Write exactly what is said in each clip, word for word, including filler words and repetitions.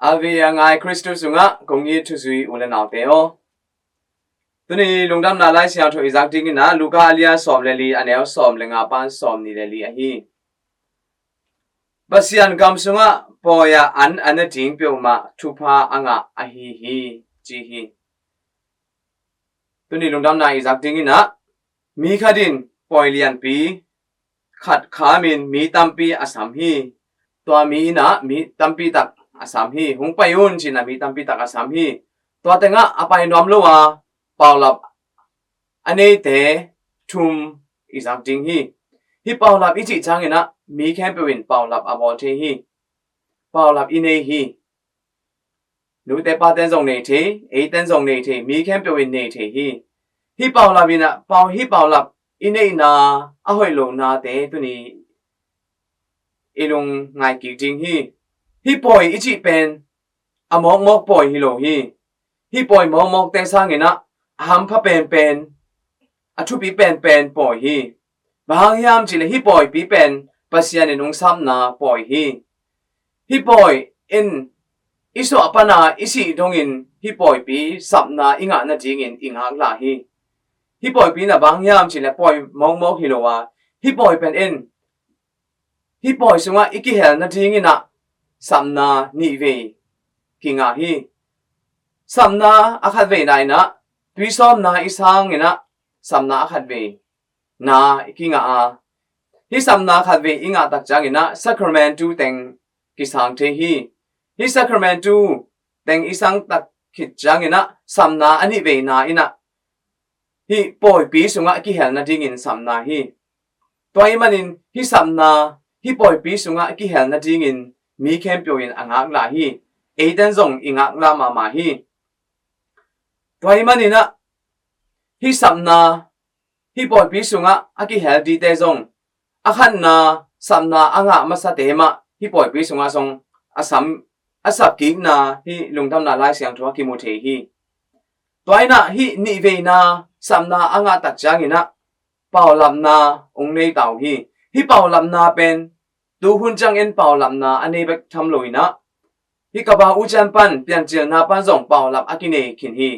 A vei a ngai Khristu sungah kong it thuzui u le naute aw, tuni lungdamna Lai Siangtho i zak dingin ah Luka a lian sawm le li, a neu sawm le nga pan sawm nih le li ahi. Pasian gam sungah pawi a an a ne ding peuhmah thupha a ngah ahi hi, ci hi. Tuni lungdamna i zak dingin ah mi khat in pawi lianpi khat khamin mi tampi a sam hi. Tua mi in ah mi tampi tak a sam hi. Hong pai un, ci-in ah mi tampi tak a sam hi. Tua tengah a pai nuam lo a paulap a neite thum i zak ding hi. Hih paulap i cih ciangin ah mi khempeuh in paulap a bawl thei hi. Paulap i nei hi. Nute paten zong nei thei, eiten zong nei thei, mi khempeuh in nei thei hi. Hih paulap in ah, pau, hih paulap i neihna a hoih lohnate tuni i lungngai kik ding hi. Hih pawi i cih pen a mawkmawk pawi hi lo hi. Hih pawi mawkmawkte sangin ah a hampha penpen, a thupi penpen pawi hi. Bang hang hiam cih leh hih pawipi pen Pasian in hong sapna pawi hi. Hih pawi in i suah pana i sih dongin hih pawipi sapna i ngah nadingin i ngaklah hi. Hih pawipi in ah bang hang hiam cih leh pawi mawkmawk hi lo a, hih pawi pen in hih pawi sungah i kihel nadingin ah sapna nihvei kingah hi. Sapna a khatveina in ah tuisawpna i sangin ah sapna a khatveina i kingah a, hih sapna khatvei i ngah tak ciangin ah sacramentu teng kisang thei hi. Hih sacramentu teng i sang tak khit ciangin ah sapna a nihveina in ah hih pawipi sungah kihel nadingin sapna hi. Tua ahih manin hih sapna, hih pawipi sungah kihel nadingin mi khempeuh in a ngaklah hi. Eiten zong i ngaklah mahmah hi. Tua ahih manin ah hih sapna, hih pawipi sungah a kihel dingte zong, a khatna sapna a ngah masate mah hih pawipi sungah zong a sam, a sapkikna hih lungdamna Lai Siangtho ah kimu thei hi. Tua in ah hih nihveina sapna a ngah tak ciangin ah paulapna hong nei ta uh hi. Hih paulapna pen tuhun ciangin paulapna a nei bek tham lo in ah, hih Kaba U Cin pan Piancilna pan zong paulap a kinei khin hi.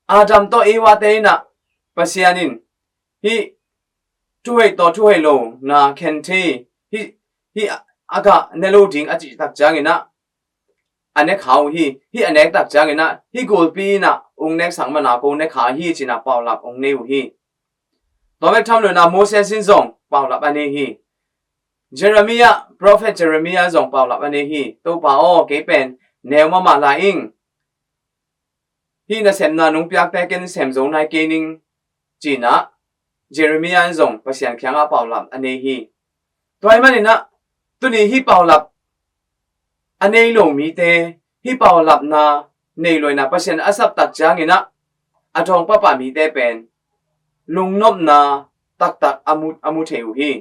Adam tawh Eva te in ah Pasian in hih thuhoih tawh thuhoih lo na khen thei, hih, hih a gah ne lo ding a cih tak ciangin ah a ne kha uh hi. Hih a nek tak ciangin ah hih gulpi in ah hong neksak man a ko ne kha hi, ci-in ah paulap hong nei uh hi. Tua bek tham lo in ah Moses in zong paulap a nei hi. Jeremiah, prophet Jeremiah zong paulap a nei hi. Topa aw, kei pen neu mahmah lai ing. Hih nasepna nong piakte ken sem zo nai kei ning, ci-in ah Jeremiah in zong Pasian kiangah paulap a nei hi. Tua ahih manin ah tuni hih paulap a nei lo mite, hih paulapna nei lo in ah Pasian a sap tak ciangin ah a dawng pahpah mite pen lungnopna taktak a mu, a mu thei uh hi.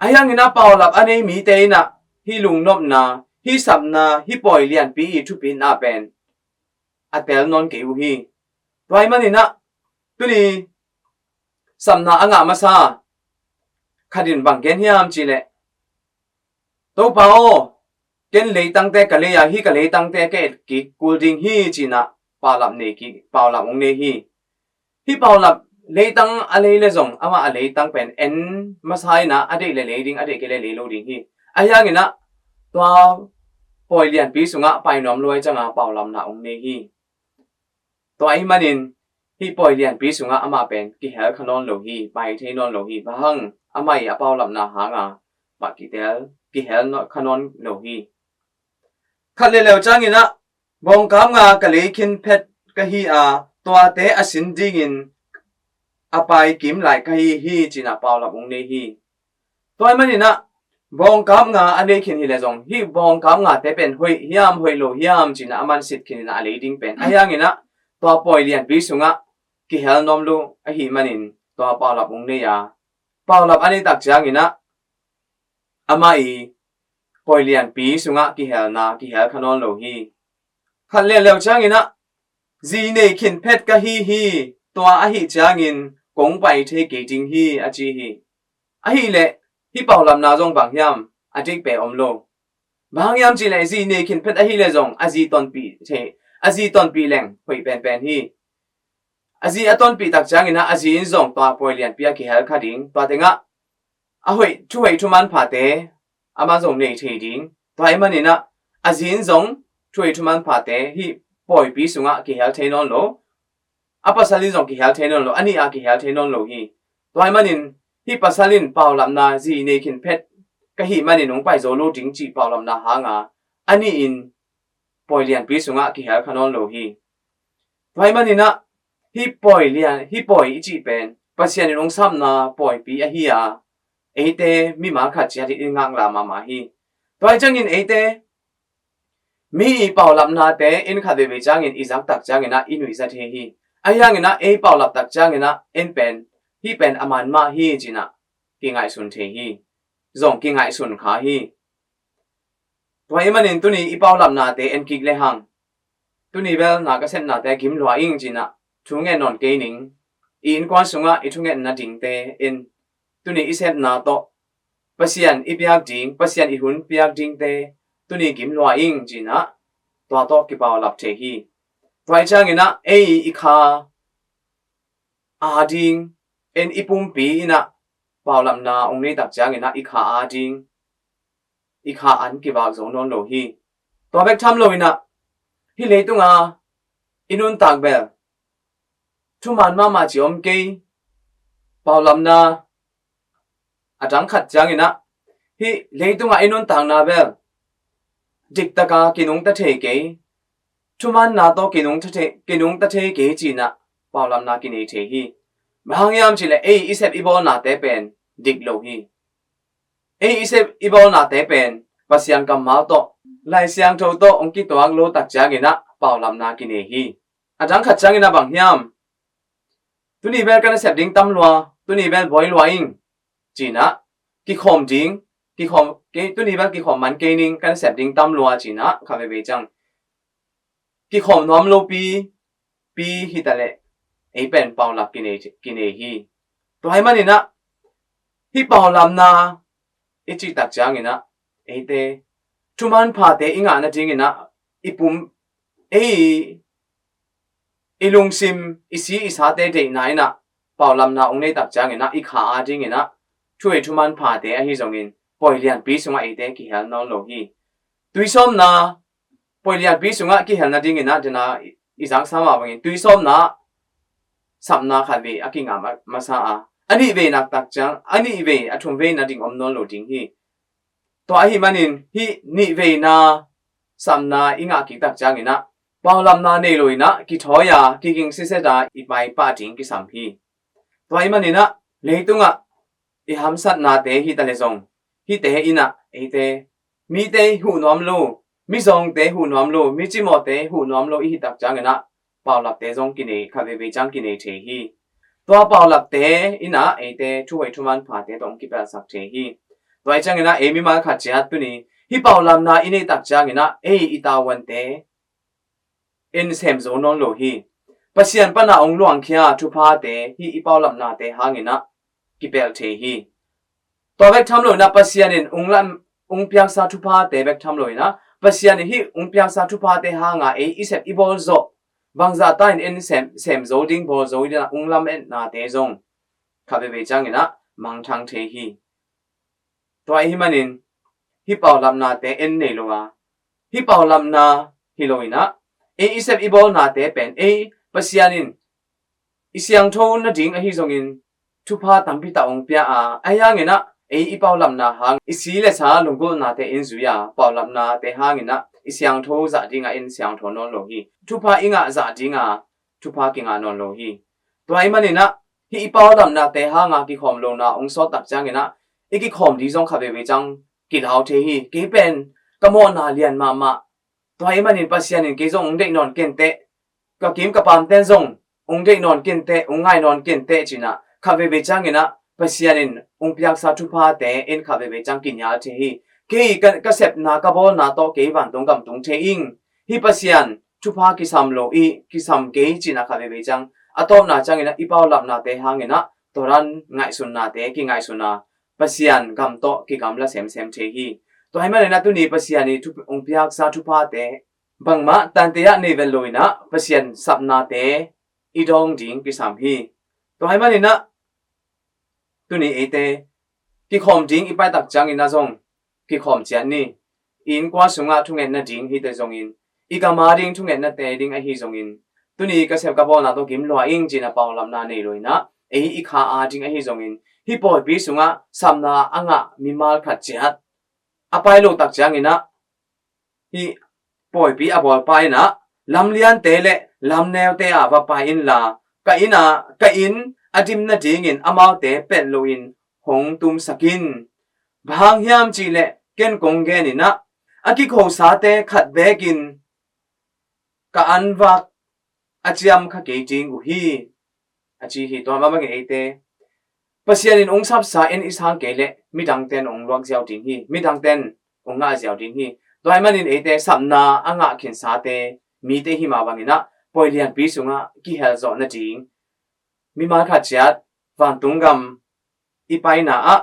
Ahi hangin ah paulap a nei mite in ah hih lungnopna, hih sapna, hih pawi lianpi i thupitna pen a tel nawn kei uh hi. Tua ahih manin ah tuni sapna a ngah masa khat in bang gen hiam cih leh, Topa aw, ken leitangte ka lei a, hih ka leitangte ka et kik kul ding hi, ci-in ah paulap nei kik, paulap hong nei hi. Hih paulap leitang a lei le zong amah a leitang pen en masa in ah a deih le lei ding, a deih kei le lei lo ding hi. Ahi hangin ah tua pawi lianpi sungah pai nuam lua ahih ciangin paulapna hong nei hi. Tua ahih manin hih pawi lianpi sungah amah pen kihel kha nawn lo hi, pai thei nawn lo hi. Bang hang, amah i a paulapna hanga pah kitel, kihel nawn, kha nawn lo hi. Khat le leu ciangin ah, bawngkam nga ka lei khin phet ka hi a, tuate a sin dingin a pai kim lai ka hi hi, ci-in ah paulap hong nei hi. Tua ahih manin ah bawngkam nga a lei khin hi le zong, hih bawngkam ngate pen hoih hiam, hoih lo hiam, ci-in ah a mansit khin in ah a lei ding pen. Ahi hangin ah tua pawi lianpi sungah kihel nuam lo ahih manin tua paulap hong nei a, paulap a nei tak ciangin ah amah i pawi lianpi sungah kihelna kihel kha nawn lo hi. Khat le leu ciangin ah, zi nei khin phet ka hi hi, tua ahih ciangin kong pai thei kei ding hi, a ci hi. Ahih leh hih paulapna zong bang hiam, a deih pen om lo. Bang hang hiam cih leh zi nei khin phet ahih leh zong a zi tonpih thei, a zi tonpih leng hoih penpen hi. A zi a tonpih tak ciangin ah a zi in zong tua pawi lianpi ah kihel kha ding, tua tengah a hoih, thu hoih thu manphate amah zong nei thei ding. Tua ahih manin ah a zi in zong thu hoih thu manphate hih pawipi sungah kihel thei nawn lo. A pasal in zong kihel thei nawn lo, a nih ah kihel thei nawn lo hi. Tua ahih manin hih pasal in paulapna zi nei khin phet ka hih manin hong pai zo lo ding cih paulapna hanga a nih in pawi lianpi sungah kihel kha nawn lo hi. Tua ahih manin ah hih pawi lian, hih pawi i cih pen Pasian in hong samna pawipi ahi a, eite mimal khat ciat in i ngaklah mahmah hi. Tua ahih ciangin eite mi i paulapnate in khat veivei ciangin i zak tak ciangin ah i nuihza thei hi. Ahi hangin ah ei paulap tak ciangin ah en pen, hih pen a man mah hi ci-in ah kingaihsun thei hi. Zong kingaihsun kha hi. Tua ahih manin tuni i paulapnate en kik lehang, tuni bel na ka sepnate gim lua ing ci-in ah thu ngen nawn kei ning. I innkuan sungah i thungetna dingte in, tuni i sepna tawh Pasian i piak ding, Pasian i hun piak dingte tuni gim lua ing ci-in ah tua tawh kipaulap thei hi. Tua ahih ciangin ah ei i kha ading, en i pumpi in ah paulapna hong nei tak ciangin ah i kha ading, i kha an kivak zo nawn lo hi. Tua bek tham loin ah hih leitunga i nuntak bel thuman mahmah ci om kei, paulapna a dang khat ciangin ah hih leitungah i nuntakna bel diktaka kinungta thei kei, thumanna tawh kinungta thei, kinungta thei kei ci-in ah paulapna kinei thei hi. Bang hang hiam cih leh ei i sep i bawlnate pen dik lo hi. Ei i sep i bawlnate pen Pasian kammal tawh, Lai Siangtho tawh hong kituak lo tak ciangin ah paulapna kinei hi. A dang khat ciangin ah bang hiam, tuni bel ka nasep ding tam lua, tuni bel buai lua ing ci-in ah kikhawm ding, kikhawm kei, tuni bel kikhawm man kei ning, ka nasep ding tam lua ci-in ah khat veivei ciang kikhawm nuam lopi pi hi ta leh ei pen paulap kinei, kinei hi. Tua ahih manin ah hih paulapna i cih tak ciangin ah eite thuman phate i ngahna dingin ah i pum, ei i lungsim, i si i sate deihna in ah paulapna hong nei tak ciangin ah i kha adingin ah thu hoih thu manphate ahi zongin pawi lianpi sungah eite kihel nawn lo hi. Tuisawmna, pawi lianpi sungah kihelna dingin ah dena i, i zaksa mah bangin tuisawmna sapna khat vei a kingah ma-, masa a, a nih vei nak tak ciang, a nih vei, a thum vei na ding om nawn lo ding hi. Tua ahih manin hih nih veina sapna i ngah kik tak ciangin ah paulapna nei lo in ah kithawi a, kiging siset a i pai pah ding kisam hi. Tua ahih manin ah leitungah i hamsatnate hi ta leh zong, hihte in ah eite mite huh nuam lo, mizawngte huh nuam lo, micimawhte huh nuam lo i hi tak ciangin ah paulapte zong kinei, khat veivei ciang kinei thei hi. Tua paulapte in ah eite thu hoih thu manphate tawh hong kipelsak thei hi. Tua ahih ciangin ah ei mimal khat ciat tuni hih paulapna i neih tak ciangin ah ei i tavuante in sem zo nawn lo hi. Pasian pana hong luangkhia thuphate hih i paulapnate hangin ah kipelh thei hi. Tua bek tham loin ah Pasian in hong lam, hong piaksa thuphate bek tham loin ah Pasian in hih hong piaksa thuphate hanga ei i sep i bawl zawh, bangzah ta in en sem, sem zo ding, bawl zo ding ah hong lametnate zong khat veivei ciangin ah mangthang thei hi. Tua ahih manin hih paulapnate en nei lo a, hih paulapna hi loin ah ei i sep i bawlnate pen ei Pasian in i siangtho nading ahi zongin thupha tampi tak hong pia a, ahi hangin ah ei i paulapna hang i si le sa lunggulhnate in zui a, paulapnate hangin ah i siangtho zah dingah in siangtho nawn lo hi. Thupha i ngah zah dinga thupha kingah nawn lo hi. Tua ahih manin ah hih i paulapnate hanga kikhawm lohna hong sawt tak ciangin ah i kikhawm ding zong khat veivei ciang kilau thei hi. Kei pen ka mawhna lian mahmah, tua ahih manin Pasian in kei zong hong deih nawn kenteh, ka kim ka pamten zong hong deih nawn kenteh, hong ngai nawn kenteh ci-in ah khat veivei ciangin ah Pasian in hong piaksa thuphate in khat veivei ciang kinial thei hi. Kei ka, ka sepna ka bawlna tawh kei vantung gam tung thei ing, hih Pasian thupha kisam lo i kisam kei ci-in ah khat veivei ciang a tawpna ciangin ah i paulapnate hangin ah tua dan ngaihsunnate kingaihsun a, Pasian gam tawh kigamla semsem thei hi. Tua ahih manin ah tuni Pasian i thu, hong piaksa thuphate bangmah tante ah nei vet lo in ah Pasian sapnate i dawng ding kisam hi. Tua ahih manin ah tuni eite kikhawm ding i paitak ciangin ah zong kikhawm ciat ni. I innkuan sungah thungetna ding hite zongin, i gam a ding thungetnate ding ahi zongin, tuni ka sep ka bawlna tawh gim lua ing ci-in ah paulapna nei lo in ah, ei i kha a ding ahi zongin, hih pawipi sungah sapna a ngah mimal khat ciat a pai lo tak ciangin ah, hih pawipi a bawlpa in ah, lamliante le lamneute ah va pai inla, ka inn ah, ka inn a dim nadingin amaute pelh loin hong tumsak in. Bang hang hiam cih leh ken kong gen in ah, a kikhosate khat bekin ka anvak a ciam kha kei ding uh hi, a ci hi. Tua mah bangin eite Pasian in hong sapsa en i sang kei leh midangten hong luak ziau ding hi, midangten hong ngah ziau ding hi. Tua ahih manin eite sapna a ngah khinsate mite hi mah bangin ah, pawi lianpi sungah kihel zawh nading mimal khat ciat vantung gam i paina ah,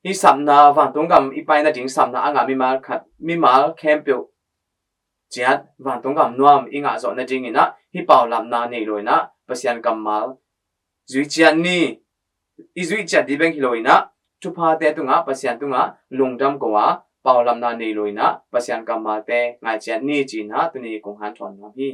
hih sapna, vantung gam i pai nading sapna a ngah mimal khat, mimal khempeuh ciat vantung gam nuam i ngah zawh nadingin ah, hih paulapna nei lo in ah Pasian kammal zui ciat ni. I zuih ciat ding bek hi lo in ah, thuphate tungah, Pasian tungah lungdam ko a, paulapna nei lo in ah Pasian kammalte ngai ciat ni ci-in ah tuni kong hanthawn nuam hi.